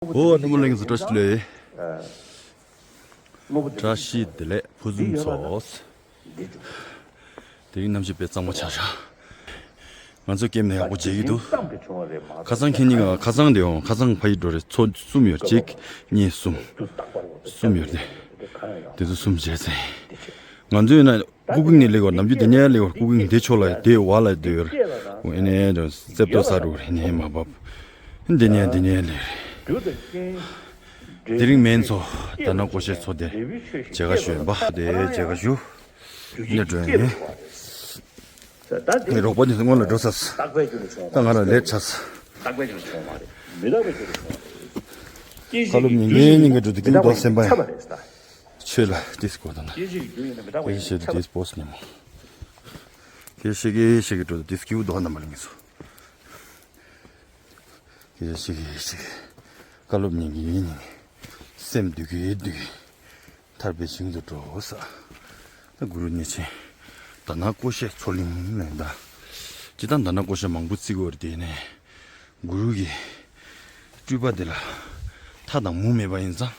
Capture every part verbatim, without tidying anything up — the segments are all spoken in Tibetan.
ཨོ་རྣམ་པ་ལྷན་རྒྱས་ཚོ་བཀྲ་ཤིས་བདེ་ལེགས། བཀྲ་ཤིས་བདེ་ལེགས་ཕུན་སུམ་ཚོགས། དེ་རིང་གནམ་གཤིས་དཔེ་གཙང་མ་ཆགས་ཤག་ང་ཚོ་ཀེམ་ནས་ཡག་པོ་མཇལ་གྱི་འདུག་ཁ་སང་ཁྱེད་གཉིས་ཀ་ཁ་སང་དེ་ཡོང་། ཁ་སང་ཕ་ཡི་འགྲོ་རེད། ཚོ་གསུམ་ཡོད། གཅིག་གཉིས་གསུམ། གསུམ་ཡོད་རེད། དེ་ཚོ་གསུམ་མཇལ་ཚེ། ང་ཚོའི་ན་ཀུ་ཀིང་ནས་ལེགས་བར་ནམ་རྒྱུན་དེ་ནས་ལེགས་བར་ཀུ་ཀིང་དེ་ཆོ་ལ་དེ་བ་ལ་དེ་ཡོད་རེད། ཨེ་ནས་རྩེབ་ཏོ་ཟ་རུ་རེད། ནས་མ་བབ་དེ་ནས་དེ་ནས་ལེགས་རེད། དེ་རིང་མེན་ཚོ་ད་ན་ཀོ་ཤེ་ཚོ་དེ་མཇལ་ཁ་ཞུ་ཡིན་པ། དེ་མཇལ་ཁ་ཞུ་ནས་འགྲོ་ཡིན། ངའི་རོགས་པ་འདི་ཚོ་སྔོན་ལ་འགྲོ་ཚར། ད་ང་རང་ལེད་ཆགས། བཀའ་སློབ་ཉན་ཉན་ཉན་གྱི་འགྲོ་དུས་ཀྱི་འདུག་སེམས་པ་ཡང་ཆོས་ལ་ཏིས་གོ་དང་ན། ཁྱེད་ཤེས་ཏིས་པོ་སི་ཉན་མོ། ཁྱེད་ཤེས་ཀྱི་ཤེས་ཀྱི་འགྲོ་དུས་ཏིས་ཀྱི་འདུག་ན་མ་ལེན་གྱི་སོ། ཁྱེད་ཤེས་ཀྱི་ཤེས་ཀྱི། བཀའ་སློབ་ཉན་གྱི་ཉན་གྱི། སེམས་སྡུག་གི་སྡུག་གི། ཐར་པའི་ཞིང་དུ་འགྲོ་ས། ད་གུ་རུ་མཉེས་ཆེན། ད་ན་ཀོ་ཤེ་མཚོ་གླིང་ལས་ད། ཅི་ད་ད་ན་ཀོ་ཤེ་མང་པོ་བརྩི་དགོས་རེད། དེ་ནས་གུ་རུ་གི་སྤྲུལ་པ་དེ་ལ་མཐའ་དང་མུ་མེད་པ་ཡིན་ཙང་།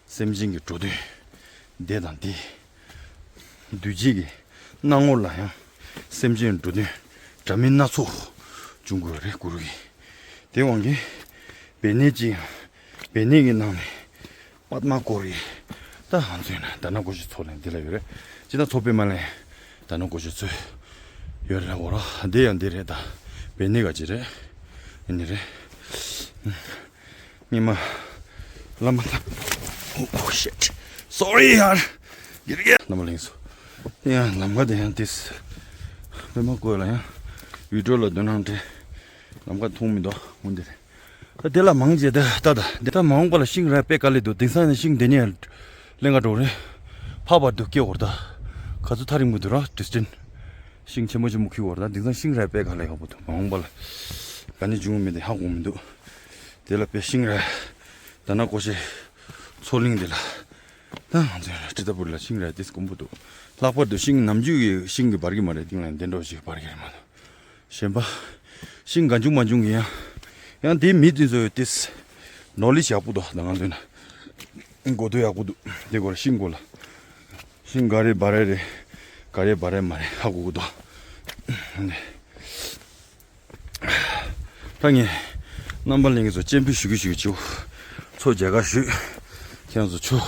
སེམས་ཅན་གྱི་འགྲོ་དོན་འདས་དང་འདས། འདུས་བྱས་ཀྱི་སྣང་ངོ་ལ་ཡང་སེམས་ཅན་འགྲོ་དོན་འདྲ་མིན་སྣ་ཚོགས་འབྱུང་དགོས་རེད་གུ་རུ་གི། དེ་དབང་གིས་བེ་ནེ་ཅི་ཡང་བེ་ནེ་གི་ནང་ནས་པདྨ་ཀོ་རི། ད་ང་ཚོའི་ན་ད་ན་ཀོ་ཤེ་མཚོ་ལེན་འདི་ལ་ཡོད་རེད། ཅི་ད་མཚོ་པདྨ་ལེན་ད་ན་ཀོ་ཤེ་མཚོ་ཡོད་རེད་གོ་ར། འདི་ཡང་འདི་རེད། ད་བེ་ནེ་ག་ཅི་རེད། ཨ་ནི་རེད། ཉི་མ། ལམ་ཁ། Oh shit. Sorry ཡར། གིར་གིར། རྣམ་པ་ལེན་སོ། དེ་ཡང་ལམ་ཁ་དེ་ཡང་ཏིས། པདྨ་ཀོ་རི་ལ་ཡང་། ཡུལ་གྲུ་ལ་སྡོད་ནང་དེ། ལམ་ཁ་མཐོང་མི་འདུག་འོན་ཏེ། ད་དེ་ལ་མང་རྗེས་ད་ད་ད་དེ་ད་མ་འོངས་པ་ལ་ཤིང་ར་དཔེ་དཀའ་ལས་འདུག་དེང་སང་ནས་ཤིང་དེ་ནས་ལེན་ག་འགྲོ་རེད། ཕ་བར་དུ་སྐྱེ་བར་ད། ག་ཚོད་ཐག་རིང་པོ་འདུག་ར་ཌི་སི་ཊན་སི། ཤིང་ཆེན་མོ་ཆེན་མོ་ཁྱེར་བར་ད། དེང་སང་ཤིང་ར་དཔེ་དཀའ་ལས་ཁག་པོ་འདུག་མ་འོངས་པ་ལ་ག་ནས་འབྱུང་མི་དེ་ཧ་གོ་མི་འདུག་དེ་ལ་དཔེ་ཤིང་ར་ད་ན་ཀོ་ཤེ་མཚོ་གླིང་དེ་ལ་ད་ང་ཚོའི་ཁྲི་ད་པུར་ལ་ཤིང་ར་དེ་དཀོན་པོ་འདུག་ལྷག་པར་དུ་ཤིང་ནམ་རྒྱུན་གྱི་ཤིང་གི་འབར་གྱི་མ་རེད། སྟེང་ལ་འདི་འདྲ་ཞིག་འབར་གྱི་རེད་མ་གཏོགས། གཞན་པ། ཤིང་གང་བྱུང་མ་བྱུང་གི་ཡང་། ཡང་དེའི་མི་དེ་ཚོ་ཡོད་དེ། ནོ་ལེ་ཇི་ཡག་པོ་འདུག་ད་ང་ཚོའི་ན། གོ་ཐོས་ཡག་པོ་འདུག་དེ་སྐོར་ཤིང་སྐོར་ལ། ཤིང་ག་རེ་འབར་རེ་རེད། ག་རེ་འབར་རེ་མ་རེད་ཧ་གོ་གི་འདུག་ད་ངས། རྣམ་པ་ལྷན་རྒྱས་ཚོ་སྤྱན་འབུལ་ཞུ་གི་ཞུ་གི་ཆུ། ཚོ་མཇལ་ཁ་ཞུས། ཁྱེད་རང་ཚོ་ཆུ།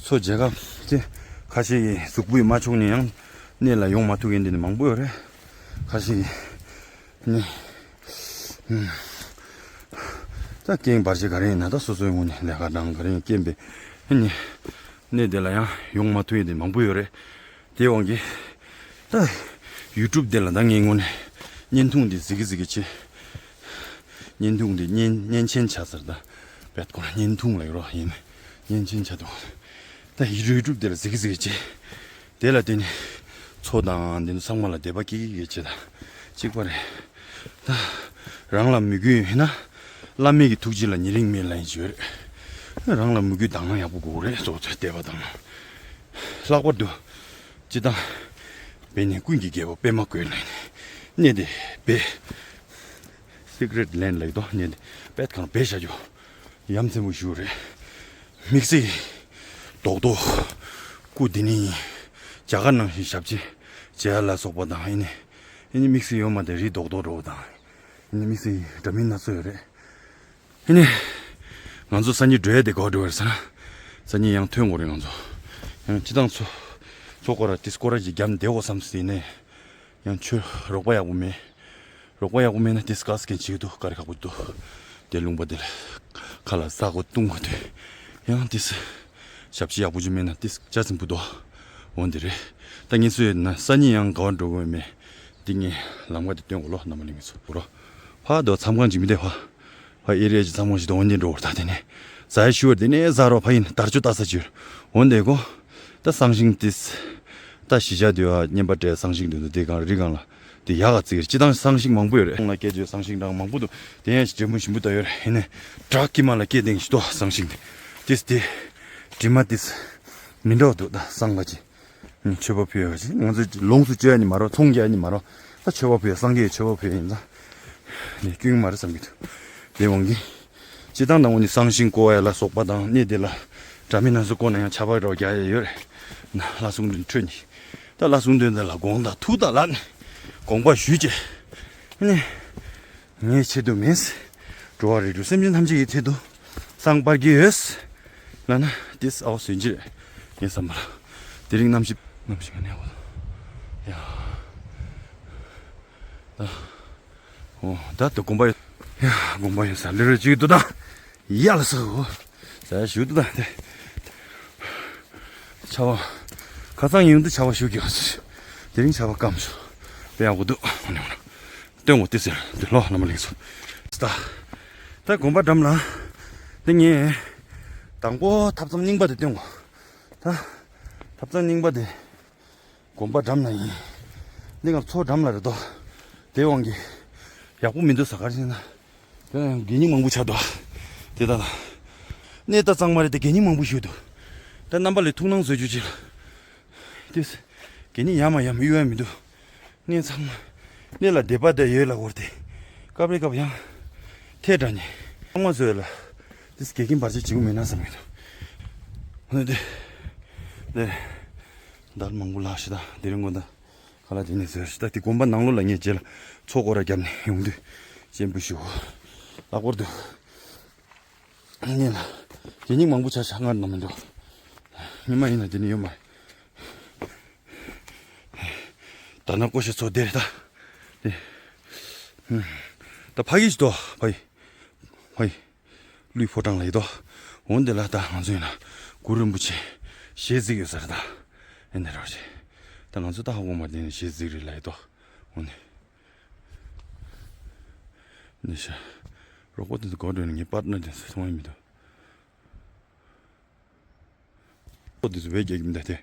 ཚོ་མཇལ་ཁ་ཅེ། ཁ་ཤས་ཀྱིས་གཟུགས་པོ་ཡི་མ་ཆོག་ནས་ཡང་གནས་ལ་ཡོང་མ་ཐུབ་མཁན་དེ་ནི་མང་པོ་ཡོད་རེད། ཁ་ཤས་ཀྱིས་ནི། ད་རྐྱེན་བར་ཆད་ག་རེ་ཡིན་ན་ད་སོ་སོའི་ངོས་ནས་ལས་ཀ་དང་ག་རེ་ཡིན་རྐྱེན་པས་ནི། གནས་དེ་ལ་ཡང་ཡོང་མ་ཐུབ་མཁན་དེ་མང་པོ་ཡོད་རེད། དེའི་དབང་གིས། ད། ཡུ་ཊུབ་དེ་ལ་ད་ངའི་ངོས་ནས་བརྙན་ཐུང་འདི་གཟིགས་གི་གཟིགས་གི་བྱེད། བརྙན་ཐུང་འདི་བརྙན་བརྙན་ཆེན་ཆགས་ཚར་ད། བེད་ཁོ་རང་བརྙན་ཐུང་ལ་ཡོད་རོགས་ཡིན། བརྙན་ཆེན་ཆགས་འདུག་ད་ཡུ་ཊུབ་དེ་ལ་གཟིགས་གི་གཟིགས་གི་བྱེད། དེ་ལ་བརྟེན་ནས་མཚོ་དང་འདི་ཚོ་ཚང་མ་ལ་དད་པ་སྐྱེ་གི་གི་བྱེད་ད། གཅིག་པ་རེད། ད། རང་ལ་མོས་གུས་ཡོད་ན། བླ་མེད་ཀྱི་ཐུགས་རྗེ་ལ་ཉེ་རིང་མེད་ལ་ཡིན་གྱི་ཡོད་རེད། རང་ལ་མོས་གུས་དང་བླངས་ཡག་པོ་དགོས་རེད་གཙོ་བོ་དེ་དད་པ་དང་། ལྷག་པར་དུ། སྤྱི་དང་། བས་ནི་ཀུན་གྱི་རྒྱལ་པོ་པདྨ་བཀོད་ལ་ཡིན། གནས་དེ་བས། སི་ཀི་རེ་ཊི་ལེན་ཌི་ལ་ཡོད་དོ་གནས་དེ་བས་གང་བས་བྱ་རྒྱུ། ཡ་མཚན་པོ་ཞུ་རེད། དམིགས་བསལ་རྡོག་རྡོག་སྐུ་འདི་ནི་རྒྱ་གར་ནང་བཞིན་ཞབས་ཕྱི་བྱེད་ཡ་ལ་སོགས་པ་དང་ཨེ་ནི་ཨེ་ནི་དམིགས་བསལ་ཡོད་མ་དེ་རི་རྡོག་རྡོག་འགྲོ་བ་དང་ཨེ་ནི་དམིགས་བསལ་འདྲ་མིན་སྣ་ཚོགས་ཡོད་རེད། ཨེ་ནི་ང་ཚོ་སང་ཉིན་འགྲོ་ཡ་དེ་ག་པར་འགྲོ་བ་རེད་ཟེར་ན། སང་ཉིན་ཡང་ཐོན་དགོས་རེད་ང་ཚོ། ཡང་སྤྱི་བཏང་ཚོ་ཚོ་སྐོར་ར་དེ་སྐོར་ར་ཅིག་བརྒྱབ་བསྡད་དགོས་བསམ་སྲིད་ནས། ཡང་ཁྱོད་རོགས་པ་ཡག་པོ་མེད། རོགས་པ་ཡག་པོ་མེད་ན་དེ་སྐས་སྐད་བྱེད་འདུག་དཀའ་ལས་ཁག་པོ་འདུག་དེ་ལུང་པ་དེ་ལ་ཁ་ལ་ས་གོ་བཏུང་གོ་དུས་ཡང་དེ་ཞབས་ཕྱི་ཡག་པོ་ཅིག་མེད་ན་དེ་ཅ་ཚིམ་པོ་འདུག་འོན་ཏེ་རེད། ད་ངེད་ཚོས་ན་སང་ཉིན་ཡང་ག་བར་འགྲོ་དགོས་མེད། འདི་ངས་ལམ་ཁ་དེ་སྟོན་གོ་ལོ་རྣམ་པ་ལྷན་རྒྱས་ཚོ་འོ་རོ། ཕ་དོ་མཚམས་ཁང་ཅིག་མི་བདེ་ཕ། ཕ་ཨེ་རི་ཡ་ཅིག་མཚམས་ཁང་ཞིག་དང་འོན་ཏེ་འགྲོ་བར་ད་དེ་ནས་ཟ་ཡ་ཞུ་བར་དེ་ནས་ཟ་རོ་ཕ་ཡིན་དར་ཆུ་ལྟ་ས་ཅིར་འོན་ཏེ་གོ། ད་སང་ཞིང་ཏིས། ད་གཞིས་ཆགས་དེ་བ་བསྙེན་པ་བྲལ་སང་ཞིང་དེ་ཚོ་དེ་གང་རི་གང་ལ་དེ་ཡག་ག་ཙིག་རེད། སྤྱི་བཏང་སང་ཞིང་མང་པོ་ཡོད་རེད། ཁོང་ལ་སྐད་བརྗོད་སང་ཞིང་གྲངས་མང་པོ་འདུག་དེ་ཡང་ཞིག་འབྲེལ་མོ་ཞིམ་པོ་ད་ཡོད་རེད། ཡིན་ནས་བྲག་དཀྱིལ་མ་ལ་སྐད་ལྡེང་ཞིག་ཏོ་སང་ཞིང་དེ་ཏིས་དེ་དྲི་མ་ཏིས་མི་འདྲ་བ་འདུག་ད་སང་ག་ཅི་མཆོད་པ་ཕུལ་ཡ་ག་ཅི་ང་ཚོ་ལོངས་སུ་སྤྱོད་ཡ་ནི་མ་རོ་ཚོང་རྒྱག་ཡ་ནི་མ་རོ་ད་མཆོད་པ་ཕུལ་ཡ་སངས་རྒྱས་མཆོད་པ་ཕུལ་ཡ་ཡིན་ཙང་ནས་སྐྱོན་མ་རེད་བསམ་གི་འདུག་དེ་དབང་གིས་ སྤྱིར་བཏང་ནང་ནི་བསང་ཞིང་བསྐོར་ཡ་ལ་སོགས་པ་དང་གནས་དེ་ལ་འདྲ་མིན་སྣ་ཚོགས་བསྐོར་ན་ཡང་ཆར་པ་རོ་རྒྱག་ཡ་ཡོད་རེད། ན་ལྷ་སྲུང་མདུན་ཁྲོད་ནས་ད་ལྷ་སྲུང་མདུན་དེ་ལ་དགོངས་དང་ཐུགས་དང་ལ་ནི་དགོངས་པ་ཞུས་བྱས་ནི། ངའི་ཆེད་དུ་མིན། འགྲོ་བ་རིགས་དྲུག་སེམས་ཅན་ཐམས་ཅད་ཀྱི་ཆེད་དུ་བསང་སྤར་གྱི་ཡོད། ལ་ན་ཏིས་ཨའོ་ཟིན་ཅི་རེད། ངའི་བསམ་པ་ལ། དེ་རིང་གནམ་གཤིས་གནམ་གཤིས་ག་ནས་འོ། ཡ། ད། འོ་ད་དུ་དགོངས་པ་ཡོད། ཡ་དགོངས་པ་ཡོད་ས་ལི་རོ་གཅིག་ཏུ་ད། ཡ་ལ་ས་འོ། ས་ཞུ་ཏུ་ད་དེ། ཆ་བ། ཁ་སང་ཡོང་དུ་ཆ་བ་ཞུ་གི་ཡོད། དེ་རིང་ཆ་བ་སྐམ་ཤོ། དཔེ་ཡག་པོ་འདུག་སྟོན་འོ་ཏི་སེ་དེ་ལོ་ལ་མ་ལེགས་སོ། ད། ད་དགོན་པ་འགྲམ་ལ། དེ་ངས། དང་པོ་ཐབ་ཚང་རྙིང་པ་དེ་སྟོན་འོ། ད། ཐབ་ཚང་རྙིང་པ་དེ། དགོན་པ་འགྲམ་ལ་ཡིན། འདི་ང་མཚོ་འགྲམ་ལ་རེད་དོ། དེ་དབང་གིས། ཡག་པོ་མི་འདུག་ས་གར་ཕྱིན་ན། དེ་ན་ཡང་གད་སྙིགས་མང་པོ་ཆགས་འདུག་དེ་ད་ད། གནས་ད་གཙང་མ་རེད་དེ་གད་སྙིགས་མང་པོ་ཞིག་འདུག་ད་རྣམ་པ་ལས་ཐུགས་སྣང་བཟོ་རྒྱུ་ཅིག་ལ། དེ། གད་སྙིགས་ཡ་མ་ཡ་མི་གཡུག་ཡ་མི་འདུག་གནས་ཚང་མ། གནས་ལ་སྡེ་པ་དེ་ཡོད་ལ་འོར་ཏེ། སྐབས་རེ་སྐབས་ཡང་། ཐལ་དྲགས་ནས། ཚང་མ་བཟོས་ལ། དེ་གད་སྙིགས་བར་ཆད་བྱེད་དགོས་མེད་ན་བསམ་གྱི་འདུག་ཧོ་ནི་དེ། དེ། འདར་མང་པོ་ལགས་ཤི་ད་དེ་རིང་དགོན་ད། ཁ་ལག་དེ་ནས་ཟེར་ཤི་ད་དེ་དགོན་པ་ནང་ལོགས་ལ་ངས་རྗེས་ལ་ཚོགས་སྐོར་ར་བརྒྱབ་ནས་ཡོང་དུས་སྤྱན་འབུལ་ཞུ། ལྷག་པར་དུ་ངས་ལ་དེ་ཉིན་མང་པོ་ཆ་ཆ་སྔར་ནང་མི་འགྲོ། ཉི་མ་ཡིན་ན་དེ་ནས་ཡོད་མ་རེད། ད་ན་ཀོ་ཤ་ཚོ་དེ་རེད་ད། དེ་ད་ཕ་གི་ཞིག་ཏོ་ཕ་གི་ཕ་གི། ཀླུའི་ཕོ་བྲང་ལ་ཡོད་དོ། འོན་ཏེ་ལ་ད་ང་ཚོ་ཡིན་ན་གུ་རུ་རིན་པོ་ཆེ་ཞལ་གཟིགས་ཡོད་ས་རེད་ད། ཨེ་ནས་རོགས་ཆེ། ད་ང་ཚོ་ད་ཧ་གོ་མ་དེ་ནས་ཞལ་གཟིགས་རེད་ལ་ཡོད་དོ། འོན་ནི་ནི་ཤ་རོགས་པ་དེ་ཚོ་གོ་འགྲོ་ནས་ངའི་པར་ན་དེ་ཚོ་མཐོང་ཡ་མི་འདུག་ཚོ་དེ་ཚོ་བས་རྒྱག་གི་མི་འདུག་སྟེ།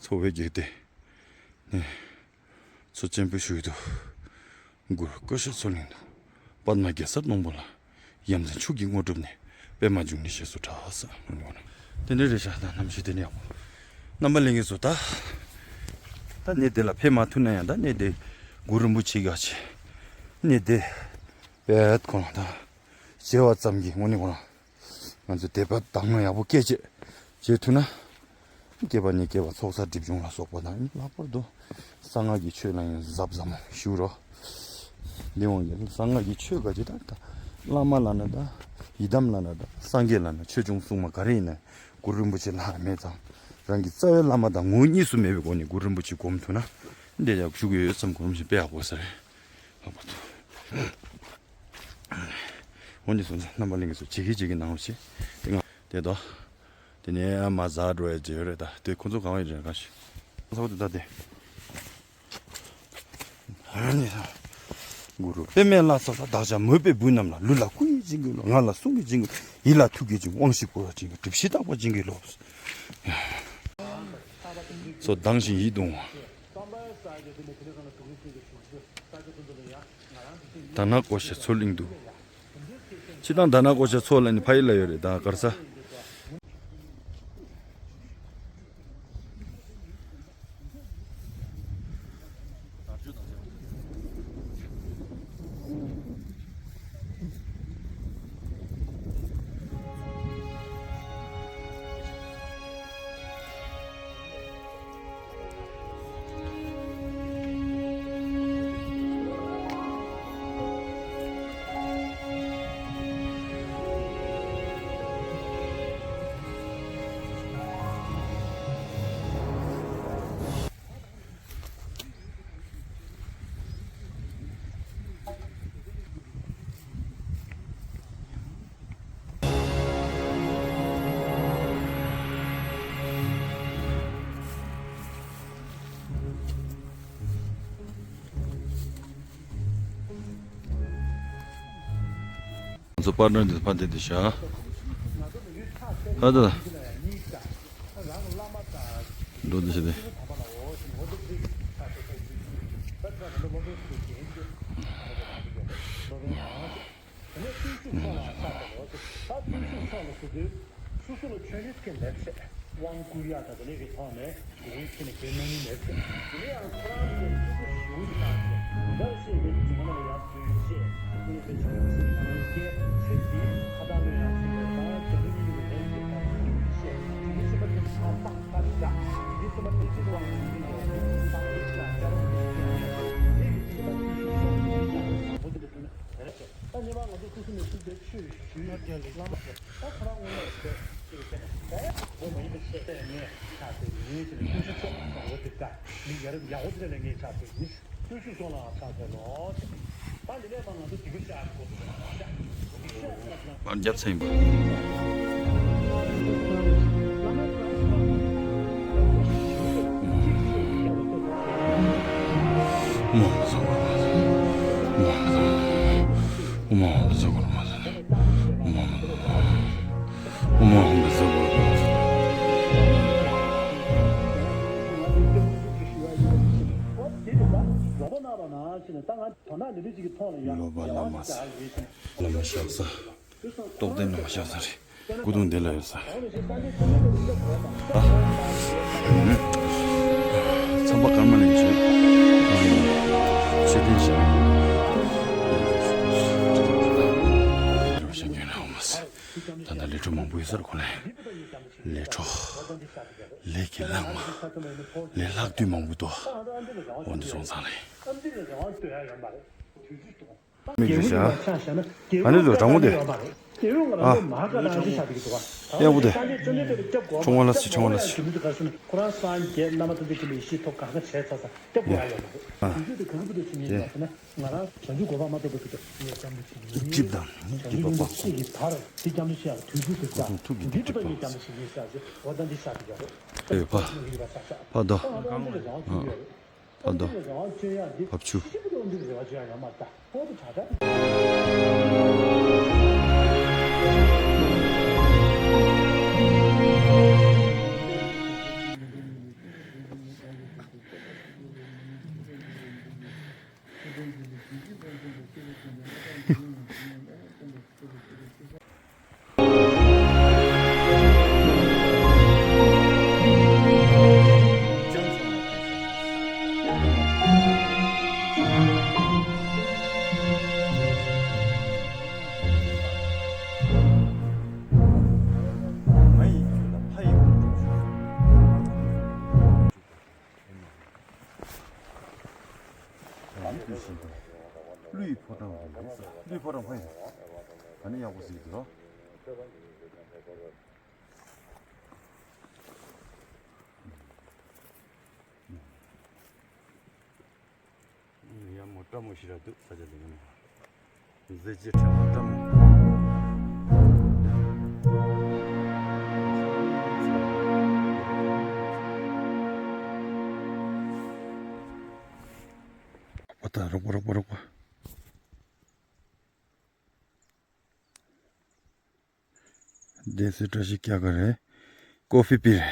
ཚོ་བས་རྒྱག་སྟེ། ནས། ཚོ་སྤྱན་འབུལ་ཞུ་ཡི་འདུག་གུ་རུ་ཀོ་ཤ་མཚོ་གླིང་དུ། པདྨ་རྒྱལ་ཚབ་གླང་པོ་ལ། ཡ་མཚན་ཕྱུག་གི་དངོས་གྲུབ་ནས། པདྨ་འབྱུང་གནས་ཞེས་སུ་གྲགས་ས་ངོ་ནོ། དེ་འདྲའི་རེ་ཤ་དང་རྣམ་ཤེས་དེ་ནས་ཡང་། རྣམ་པ་ལྷན་རྒྱས་ཚོ་ད། ད་གནས་དེ་ལ་ཕེབས་མ་ཐུབ་ན་ཡང་ད་གནས་དེ་གུ་རུ་རིན་པོ་ཆེ་ག་ཆེ། གནས་དེ། བེད་ཁོང་ད། བྱེ་བ་ཙམ་གྱི་དངོས་གནས་ཁོ་རང་། ང་ཚོས་དད་པ་དག་སྣང་ཡག་པོ་སྐྱེ་བྱེད་བྱེད་ཐུབ་ན། སྐྱེས་པ་ནས་སྐྱེས་པ་ཚོགས་བསགས་སྒྲིབ་སྦྱོང་ལ་སོགས་པ་དང་ལྷག་པར་དུ་གསང་སྔགས་ཀྱི་ཆོས་ལ་ཡང་གཟབ་གཟབ་ཞུ་རོགས། འདི་འོང་ཡིན་གསང་སྔགས་ཀྱི་ཆོས་ག་ཅི་དང་ད་བླ་མ་ལ་ན་ད་ཡི་དམ་ལ་ན་ད་སངས་རྒྱས་ལ་ན་ཆོས་སྐྱོང་སྲུང་མ་ག་རེ་ཡིན་ན་གུ་རུ་རིན་པོ་ཆེ་ལྷག་མེད་ཙང་རང་གི་རྩ་བའི་བླ་མ་དང་ངོ་བོ་གཉིས་སུ་མེད་པའི་སྒོ་ནས་གུ་རུ་རིན་པོ་ཆེ་སྒོམ་ཐུབ་ན་འདི་ཡག་ཤུགས་ཡོད་ཙམ་གོ་རིམ་བཞིན་དཔེ་ཡག་པོ་ཟེར་ལྷག་པར་དུ། འོན་ཏེ་སོང་ཙང་རྣམ་པ་ལྷན་རྒྱས་ཚོ་ཇེ་གི་ཇེ་གི་གནང་རོགས་ཞེས་དེ་སྔ་དེ་དོ། དེ་ནས་མ་ཟ་འགྲོ་ཡ་ཇེ་ཡོད་རེད་ད་དེ་ཁོ་ཚོ་གང་ཡིན་རེད་ག་ཞིག་ས་འོ་དེ་ད་དེ། ཨ་ནི་ས། གུ་རུ་པདྨའི་ལྷ་ཚོགས་ལ་བདག་ཅག་མོས་པའི་སྦུག་རྣམས་ལ་ལུས་ལ་སྐུ་ཡིས་བྱིན་གྱིས་རློབས། ངག་ལ་གསུང་གིས་བྱིན་གྱིས་ཡིད་ལ་ཐུགས་ཀྱིས་བྱིན་དབང་བཞི་བསྐུར་བ་བྱིན་གྱིས་གྲུབ་བཞི་དག་པ་བྱིན་གྱིས་རློབས། སོ་སྡང་ཞིང་ཡིད་གདུང་བ། དྷ་ན་ཀོ་ཤ་མཚོ་གླིང་དུ། ཕྱི་ཐང་དྷ་ན་ཀོ་ཤ་མཚོ་ལ་ནི་ཕ་ཡི་ལ་ཡོད་རེད་ད་གར་ས། ང་ཚོ་པར་ནོན་འདི་ཕ་འདི་འདི་ཤ། ཧ་ད། འགྲོ་འདི་ཤ་འདི། དེ་ནས་བརྟུལ་ཞུགས་ཚོགས་ལ་ཟེར་དུས། སོ་སོ་ལ་ཆོས་ནི་ཚིག་མེད་ཚེ། དབང་བསྐུར་ཡག་དང་དེ་ནས་ཀྱི་ཐོག་ནས་དེ་རིང་ཁྱེད་ནས་གོས་མ་ནུས་མེད་ཚེ། དེ་ནས་ཡང་ཁོ་རང་གི་ཐུགས་ཁུར་ཞུ་ཡག་ཅེས། འདིར་བཤད་པའི་སྒྲོན་མ་ལ་ཡར་འཛུལ་ཅེས། ཀུན་ནས་བྱ་བ་ཚིག་གང་སྐྱེ་ཚེ་འདི། པར་རྒྱབ་ཚར་ཡིན་པ། ལོ་པ་བླ་མ་ཟེར། བླ་མ་ཤག་ས། རྟོགས་ལྡན་བླ་མ་ཤག་ས་རེད། སྐུ་གདུང་འདི་ལ་ཡོད་ས་རེད། ཨ། ཚངས་པ་ཀརྨ་ལས་བྱོན། ཆོས་ལྡན་ཤག་ད་ལྟ་ལས་འཕྲོ་མང་པོ་ཡོད་ས་རེད་ཁོ་ལས། ལས་འཕྲོ། ལས་ཀྱི་ལྷག་མ། ལས་ལྷག་དུས་མང་པོ་འདུག་འོ་འདི་སོང་ཙང་ལས། མི་འདུག་ཤག་ཨ་ནི་འདུག་དྲང་མོ་དེ། ཨ། གཡོག་པོ་དེ། ཁྲོང་བ་ལ་སི་ཁྲོང་བ་ལ་སི། ཨ། དེ། ཏིག་ཏིག་པ་པ། ཁོང་ཐུག་གི་ཏིག་ཏིག་པ། ཨེ། ཕ། ཕ་དོ། ཨ། ཕ་དོ། བབ་ཆུ། ལུས་ཕོ་བྲང་། ལུས་ཕོ་བྲང་ཕ་ཡིན། ད་ནི་ཡག་པོ་ཟིག་འདུག་ཡ་མོ་བཀྲ་མོ་ཞིག་ར་འདུག་ས་ཆ་འདི་ནི། མཛེས་ལྗོངས་ཕྲེང་བ་བཀྲ་མོ། ཨ་ད་རོགས་པ་རོགས་པ་རོགས་པ། བསྡད་སའི་བཀྲ་ཤིས་སྐྱ་ཀ་རེད། ཀོ་ཧྥི་པི་རེད།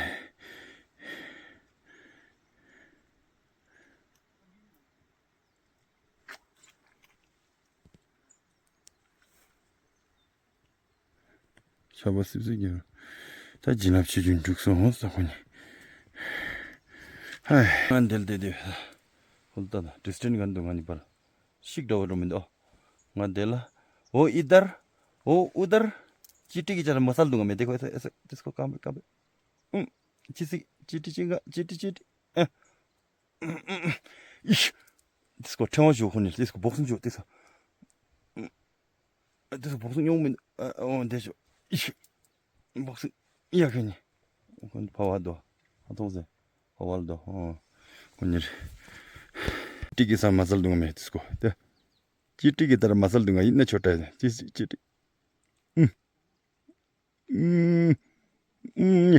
ཆར་པ་སིབ་སིབ་རྒྱབ། ད་བྱིན་རླབས་ཆོས་བརྒྱུད་འགྲིག་སོང་ས་ཁོ་ནི། ཧའི། ང་འདིར་བསྡད་དུས། ཧོལ་ད་ད་ཌི་སི་ཊན་ཊི་ག་འདུག་ང་གཉིས་བར། ཤིག་འདྲ་བོ་འགྲོ་མི་འདུག་ང་འདི་ལ། འོ་ཨི་དར། འོ་ཨུ་དར། ཅི་ཏི་གི་ཅར་མ་སལ་དུ་ང་མེད་དེ་ཁོ་ཨེ་ཨེ་ཏི་སྐོ་ཀམ་ཀམ། ཨུམ། ཅི་སི། ཅི་ཏི་ཅི་ག་ཅི་ཏི་ཅི་ཏི། ཨ། ཨིཤ། ཏི་སྐོ་ཕྲེང་བ་ཞུ་ཁོ་ནི་ཏི་སྐོ་བོག་སིང་ཞུ་ཏི་སྐོ། ཨ། ཏི་སྐོ་བོག་སིང་ཡོང་མི་འདུག་ཨ། འོ་འདི་ཞུ། ཨིཤ། བོག་སིང་ཡ་ཁེ་ནི། ཁོ་ནི་ཕ་བ་དོ། ཨ་ཐོང་ཟེ། ཨོ་ཝལ་དོ། ཨོ། ཁོ་ཉེར། ཏི་གི་ས་མ་སལ་དུང་མེད་ཏི་སྐོ་དེ། ཅི་ཏི་གི་ལྟར་མ་སལ་དུང་ཡིན་ན་ཆོ་ཏྲ་ཅི་ཅི་ཅི་ཏི། ཨུམ། ཨུམ།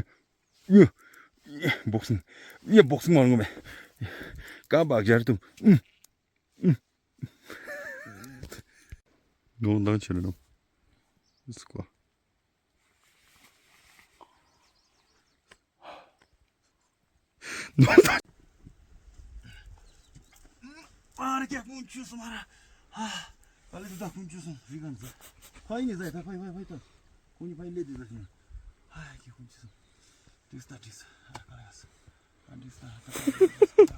ཡ། ཡ། བོག་སིང་། ཡ་བོག་སིང་མ་ལུང་མེད། ཀ་བག་ཞར་དུ། ཨུམ། ཨུམ། ནོ་འདང་ཆེ་རེད་ནོ། ཏི་སྐོ། ཨ་རེ་ཀྱ་ཀུན་ཆུ་སོང་མ་ར། ཨ། ད་ལེ་དུ་ད་ཀུན་ཆུ་སོང་རི་གན་ཟ། ཕ་ཡིན་ནི་ཟ་ད་ཕ་ཡིན་ཕ་ཡིན་ཕ་ཡིན་ད། ཀུན་ཕ་ཡིན་ལེ་དུ་ད་ཤི་ན། ཨ་ཀྱ་ཀུན་ཆུ་སོང་། ཏིག་སྟ་ཏིག་ས་ཨ་ཀ་ལ་ཡ་ས། ཨ་ཏིག་སྟ་ཨ་ཀ་ལ་ཡ་ས།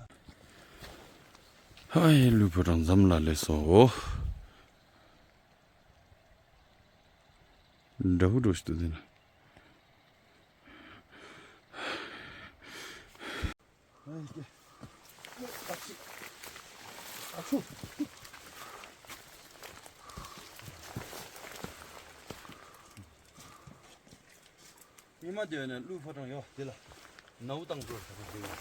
ཧའི་ལུས་པོ་རང་འཛམ་ལ་ལས་སོ། འདྲ་བོ་འགྲོ་ཞིག་ཏུ་དེ་ན། ཨ་ཁུ། ཨ་ཁུ། ཉི་མ་དེ་ནས་ཀླུ་ཕོ་བྲང་ཡོད་དེ་ལ། ནའུ་དང་འགྲོ་ཟེར་བ་དེ་ནས།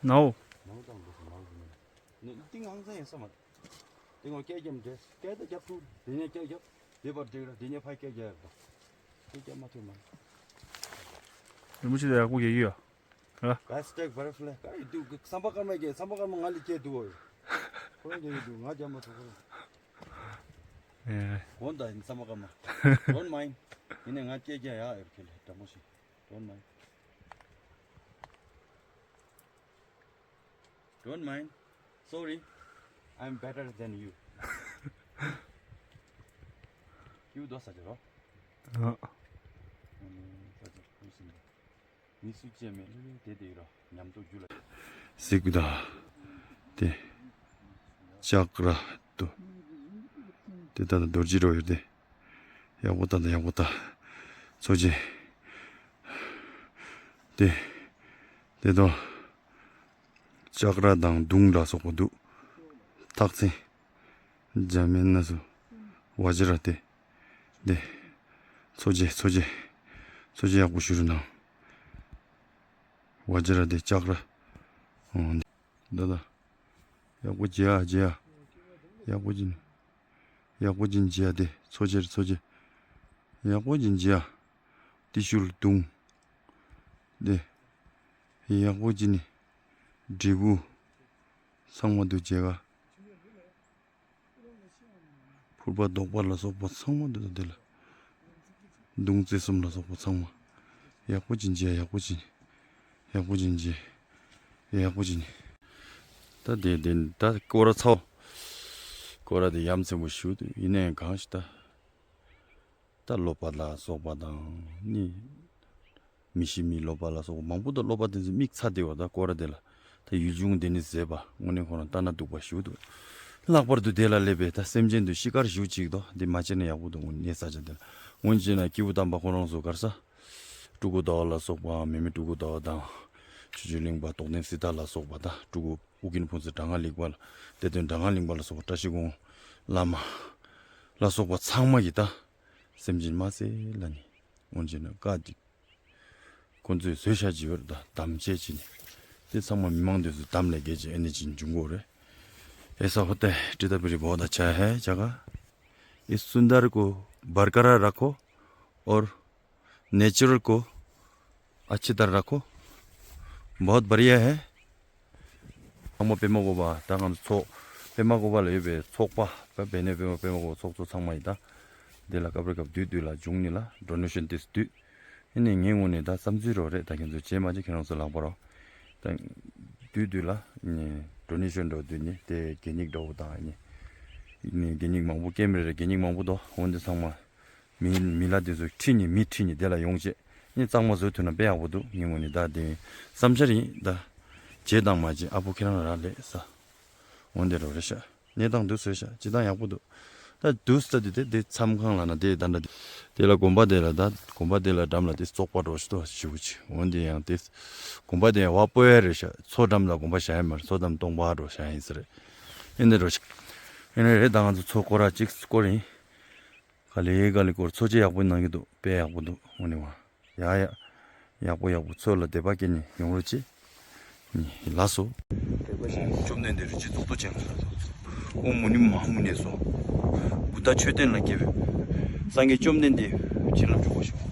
ནའུ། ནའུ་དང་འགྲོ་ཟེར་ནའུ་དེ་ནས། ནི་ཏིང་ཧང་ཚན་ཡིན་ས་མ། ཏིང་ཧོ་སྐད་རྒྱབ་འདྲེས་སྐད་ད་རྒྱབ་ཐུབ་དེ་ནས་སྐད་རྒྱབ། དེ་བར་འགྲིག་ར་དེ་ནས་ཕ་སྐད་རྒྱབ་ཡག་ད། སྐད་རྒྱབ་མ་ཐུབ་མ། རིན་པོ་ཆེ་དེ་ཡག་པོ་རྒྱག་གི་ཡོད། ཧ། Let's take butterfly. ག་རེ་འདུག་བསམ་པ་སྐར་མ་རྒྱག་བསམ་པ་སྐར་མ་ང་ལ་སྐད་འདུག་ཨོ། ཁོ་རང་རྒྱག་གི་འདུག་ང་རྒྱབ་མ་ཐུབ་ཁོ་རང་། ཨེ། གོན་ད་ཡིན་བསམ་པ་སྐར་མ། Don't mind. ཡིན་ནས་ང་སྐད་རྒྱག་ཡག་ཨེར་ཁེ་ལེ་དྲང་མོ་ཞིག Don't mind. Don't mind. Sorry. I'm better than you. ཁྱེའུ་རྡོ་ས་ཅི་རོ། ཨ། ས་ཅི་ཁུ་སིན། མི་སུ་ཅེ་མེ་ལུ་དེ་དེ་རོ་ཉམས་རྟོགས་རྒྱུ་ལ། གཟིགས་དང་། དེ། ལྕགས་ར་དུ། དེ་ད་ད་རྡོ་རྗེ་རོ་ཡོད་དེ། ཡག་པོ་ད་ད་ཡག་པོ་ད། འཚོ་བྱེད། དེ། དེ་དོ། ལྕགས་ར་དང་མདུང་ལ་སོགས་པ་འདུག་ཐག་ཚེ། འཇམ་མིན་ན་སུ། བ་ཇི་ར་དེ། དེ། འཚོ་བྱེད་འཚོ་བྱེད། འཚོ་བྱེད་ཡག་པོ་ཞུ་རུ་ནང་། བ་ཇི་ར་དེ་ལྕགས་ར། འོ་འདི། ད་ད། ཡག་པོ་བྱེད་ཨ་བྱེད་ཨ། ཡག་པོ་བྱེད། ཡག་པོ་ཅིག་བྱེད་ཡ་དེ་འཚོ་བྱེད་འཚོ་བྱེད། ཡག་པོ་ཅིག་བྱེད་ཡ། ཏི་ཤུལ་དུང་། དེ། ཡག་པོ་ཅིག་ནི། འབྲས་བུ། ཚང་མ་འདུ་བྱེད་ག་ཕུར་པ་རྡོག་པ་ལ་སོགས་པ་ཚང་མ་འདུ་དེ་ལ། མདུང་རྩེ་གསུམ་ལ་སོགས་པ་ཚང་མ། ཡག་པོ་ཅིག་བྱེད་ཡག་པོ་ཅིག་ཡག་པོ་ཅིག་བྱེད། ཡག་པོ་ཅིག་ད་དེ་དེ་ད་སྐོར་ར་ཚའོ། སྐོར་ར་དེ་ཡ་མཚན་པོ་ཞུ་དུས་ཡིན་ནའི་གང་ཞིག་ད། ད་ཀློག་པ་ལ་སོགས་པ་དང་ནི། མི་ཤེས་མི་ཀློག་པ་ལ་སོགས་པ་མང་པོ་དང་ཀློག་པ་དེ་ཚོ་མིག་ཚ་དེ་བ་ད་སྐོར་ར་དེ་ལ། ད་ཡུལ་ལྗོངས་དེ་ནི་ཟེར་བ་དངོས་གནས་ཁོ་རང་ལྟ་ན་སྡུག་པ་ཞུ་དུས། ལྷག་པར་དུ་དེ་ལ་སླེབས་པའི་ད་སེམས་ཅན་དུ་ཤི་ཁར་ཞུ་ཅིག་དོ་འདི་མ་བྱས་ན་ཡག་པོ་འདུག་དངོས་གནས་ས་ཆ་དེ་ལ། སྔོན་བྱས་ན་སྐྱེས་བུ་དམ་པ་ཁོ་རང་ཚོ་གར་ས། སྤྲུལ་སྐུ་ཟླ་བ་ལ་སོགས་པའམ་མེ་མེ་སྤྲུལ་སྐུ་ཟླ་བ་དང་། ཆོས་རྗེ་གླིང་པ་རྟོགས་ལྡན་སྲི་ཐར་ལ་སོགས་པ་དང་སྤྲུལ་སྐུ་ཨུ་རྒྱན་ཕུན་ཚོགས་དྲག་སྔགས་གླིང་པ་ལ། གཏེར་སྟོན་དྲག་སྔགས་གླིང་པ་ལ་སོགས་པ་བཀྲ་ཤིས་སྒང་བླ་མ། ལ་སོགས་པ་ཚང་མ་གིས་ད། སེམས་ཅན་མ་ཚད་ལ་ནི། སྔོན་བྱས་ན་བཀའ་འདི། ཁོ་ཚོས་བཟོས་བཞག་ཅིག་ཡོད་རེད་ད་དམ་བཅས་ཀྱི་ནི། དེ་ཚང་མ་མི་མང་དེ་ཚོ་དམ་ལས་བརྒལ་ཅིག་ཨེ་ནི་ཅིག་འབྱུང་གི་རེད། ऐसा होता है, टिता पीरी बहुत अच्छा है जगह। इस सुंदर को बरकरार रखो और नेचुरल को अच्छी तरह रखो। बहुत बढ़िया है। ཚང་མ་པད་མ་བཀོད་པ་ད་ང་ཚོ་ཚོགས། པད་མ་བཀོད་པ་ལ་ཡོད་པའི་ཚོགས་པ། པད་པད་ནས་པད་མ་པད་མ་བཀོད་པ་ཚོགས་གཙོ་ཚང་མ་ཡིན་ད། འདི་ལ་སྐབས་རེ་སྐབས་དུས་དུས་ལ་འབྱུང་ནི་ལ་ཌོ་ནེ་ཤན་ཏིས་དུས། ཨེ་ནི་ངའི་ངོས་ནས་ད་བསམ་ཚུལ་རོ་རེད་ད་ཁྱེད་ཚོ་བྱས་མ་བྱས་ཁྱེད་རང་ཚོ་ལག་པ་རོ། ད། དུས་དུས་ལ་ནི་ཌོ་ནེ་ཤན་འགྲོ་དུས་ནི་དེ་གད་སྙིགས་འདྲ་བོ་དང་ནི། ནི་གད་སྙིགས་མང་པོ་སྐྱེམས་རེ་རེ་གད་སྙིགས་མང་པོ་འདུག་འོན་ཏེ་ཚང་མ། མི་མི་ལ་དེ་ཚོ་ཁྲིད་ནི་མི་ཁྲིད་ནི་དེ་ལ་ཡོང་བྱས་ནི་གཙང་མ་བཟོ་ཐུབ་ན་དཔེ་ཡག་པོ་འདུག་ངའི་ངོས་ནས་ད་དེ་བསམ་འཆར་ཡིན་ད། བྱས་དང་མ་བྱས་ཨ་ཕོ་ཁྱེད་རང་རག་ལས་ས། འོན་ཏེ་རོ་རེ་ཤ་གནས་སྟངས་འདུག་བཟོས་ཤ་སྤྱི་བཏང་ཡག་པོ་འདུག་ད་འདུག་ས་དེ་དེ་དེ་མཚམས་ཁང་ལ་ན་དེ་ད་འདྲ་དེ་ལ་དགོན་པ་དེ་ལ་ད་དགོན་པ་དེ་ལ་འགྲམ་ལ་དེ་བཙོག་པ་རོ་ཤ་དོ་ཞིག་ཅིག་འོན་ཏེ་ཡང་དེ་དགོན་པ་དེ་ཡང་བ་སྤོ་ཡ་རེ་ཤ་མཚོ་འགྲམ་ལ་དགོན་པ་བཞག་ཡ་མ་རེད་མཚོ་འགྲམ་སྟོང་པ་རོ་བཞག་ཡིན་ས་རེད། ཨེ་འདི་རོ་ཤ་ཨེ་ནི་རེད་ད་ང་ཚོ་མཚོ་སྐོར་ར་གཅིག་སྐོར་ཡིན། ག་ལེ་ག་ལེ་སྐོར་འཚོ་བྱེད་ཡག་པོ་གནང་གི་འདུག་དཔེ་ཡག་པོ་འདུག་དངོས་གནས་བ། ཡ་ཡ། ཡག་པོ་ཡག་པོ་ཚོ་ལ་དད་པ་སྐྱེ་ནས་ཡོང་རོགས་གྱིས། ལགས་སོ། བཅོམ་ལྡན་འདས་རིན་ཆེན་གཙུག་ཏོར་ཅན་ལ་སོགས། ཨོཾ་མུ་ནི་མ་ཧཱ་མུ་ནེ་སྭཱ་ཧཱ། བུདྡྷ་མཆོད་རྟེན་ལ་སྐྱེས་པའི། སངས་རྒྱས་བཅོམ་ལྡན་འདས་བྱིན་རླབས་འཇུག་པར་ཤོག